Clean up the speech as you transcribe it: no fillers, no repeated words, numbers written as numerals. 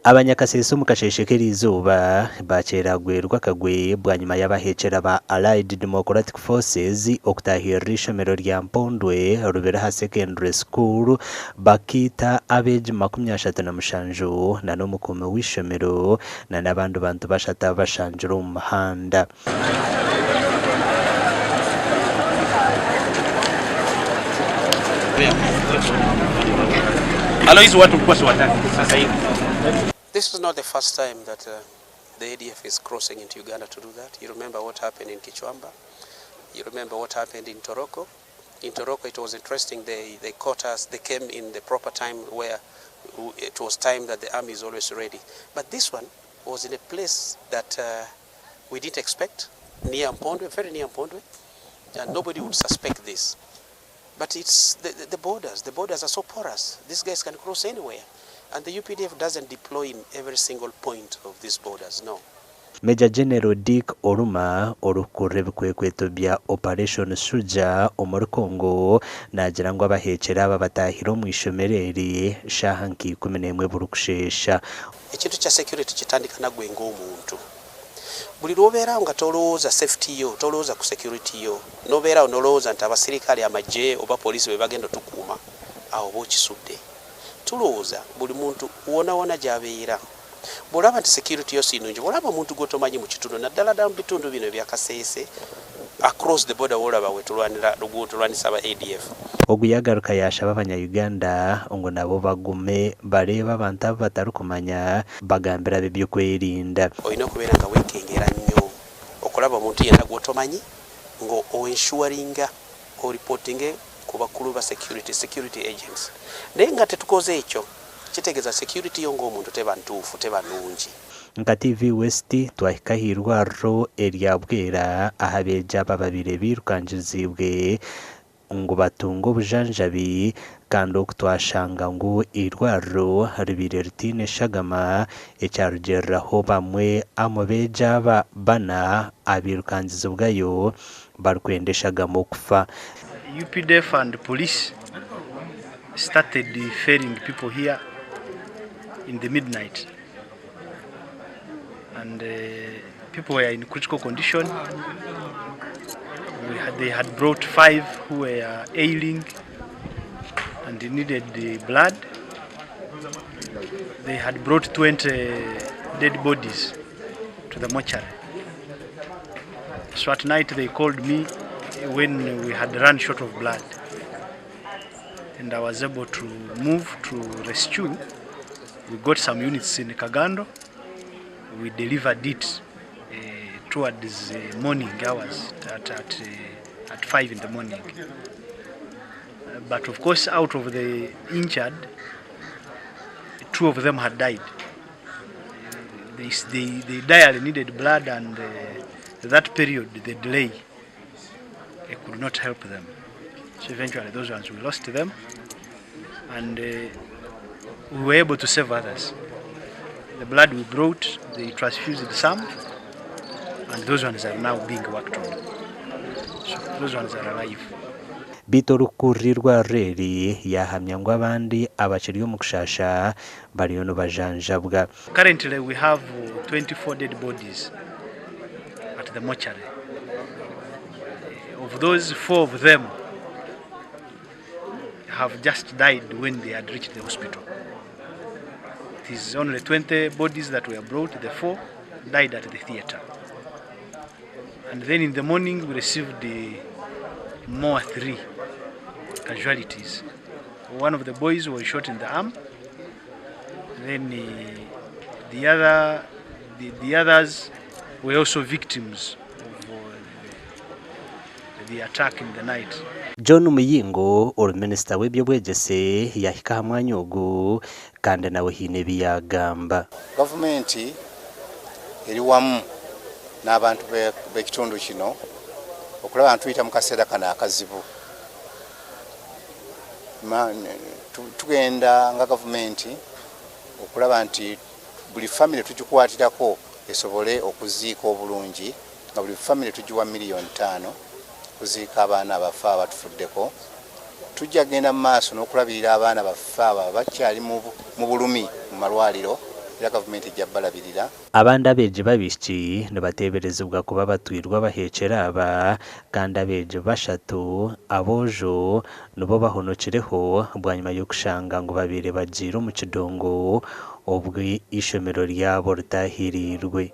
Abanyakasese omu kasheeshe k'eriizooba baakyeragwerwa akagwe bwanyima y'abaheekyera ba Allied Democratic Forces okutaahirira eishomero rya Mpondwe Rubiriha Secondary School bakaita abeegi 37 n'omukuumi w'eishomero n'abandi bantu bashatu abu bashangire omu muhanda. This is not the first time that uh, the ADF is crossing into Uganda to do that. You remember what happened in Kichwamba. You remember what happened in Toroko. In Toroko, it was interesting. They, they caught us. They came in the proper time where it was time that the army is always ready. But this one was in a place that uh, we didn't expect, near Mpondwe, very near Mpondwe. And nobody would suspect this. But it's the, the, the borders. The borders are so porous. These guys can cross anywhere. And the UPDF doesn't deploy in every single point of these borders, no. Major General Dick Oruma orikukurira ebikwekweto bya Operation Shujaa omuri Congo naagira ngu abaheekyera aba bataahire omu ishomero eri shaaha nka 11 burikusheesha. Ekintu kya security kitandika nagwe ng'omuntu. Buli lw'obeerawo nga tolowooza safety yo, tolowooza ku security yo, n'obeerawo n'olowooza nti abasirikale, amagye oba poliisi be bagenda otukuuma, awo oba okisudde. Tulowooza buli muntu wona wona gy'abeera. Bw'olaba nti security yo si nnungi, bw'olaba omuntu gw'otomanyi mu kitundu, naddala ddala mu bitundu bino ebya Kasese, across the border w'olaba we tulwanira tulwanisa aba ADF. Ogu yaagaruka yaashaba abanya-Uganda ngu nabo bagume bareebe abantu abu batarikumanya bagambire ab'eby'okwerinda. Olina okubeera nga weekengera nnyo okulaba omuntu yenna gw'otomanyi nga o-ensuringa oripotinge ku bakulu ba security, security agents. Naye nga tetukoze ekyo, kitegeeza security yo ng'omuntu teba ntuufu, teba nnungi. Nka TV West twahika ah'eirwariro erya Bwera aha beegi aba babaire birukangiziibwe ngu batunge obujanjabi kandi oku twashanga ngu eirwariro ribaire ritaine shagama ekyarugiiriraho bamwe omu beegi aba bana abairukangizibwayo barikwenda eshagama okufa. UPDF and police started ferrying people here in the midnight and people were in critical condition. We had, they had brought five who were ailing and needed the blood. They had brought 20 dead bodies to the mortuary. So at night they called me when we had run short of blood. And I was able to move to rescue. We got some units in Kagando. We delivered it towards morning hours at 5 in the morning. But of course, out of the injured, two of them had died. They direly needed blood, and that period, the delay, it could not help them. So eventually, those ones, we lost them, and we were able to save others. The blood we brought, they transfused some, and those ones are now being worked on. So those ones are alive. Beitu orikukurira eirwariro eri yaahamya ngu abandi abakiri omu kushasha bariyo nibajanjabwa. Currently, we have 24 dead bodies at the mortuary. Of those, four of them have just died when they had reached the hospital. It is only 20 bodies that were brought, the four died at the theater. And then in the morning, we received the more three casualties. One of the boys was shot in the arm. Then the others were also victims of the attack in the night. John Muyingo ori minisita w'ebyobwegyese yahika aha mwanya ogu kandi nawe haine ebi yagamba. Gavumenti eri wamu n'abantu b'ekitundu kino okulaba nga tuyita mu kaseera kano akazibu. Tugenda nga gavumenti okulaba nti buli famire tugikwatirako esobole okuziika obulungi, nga buli famire tugiwa miliyoni 5 kuziika abaana abafe abatufuddeko. Tujja genda mu maaso n'okulabirira abaana baffe abo abakyali mu bulumi mu malwaliro. Era gavumenti ejja kubalabirira. Abandi abeegi b'abaishiki nibateeberezibwa kuba batwirwe abaheekyera aba kandi abeegi bashatu aboojo nibo bahonokireho bwanyima y'okushanga ngu babaire bagiire omu kidongo obwo eishomero ryabo ritaahiriirwe.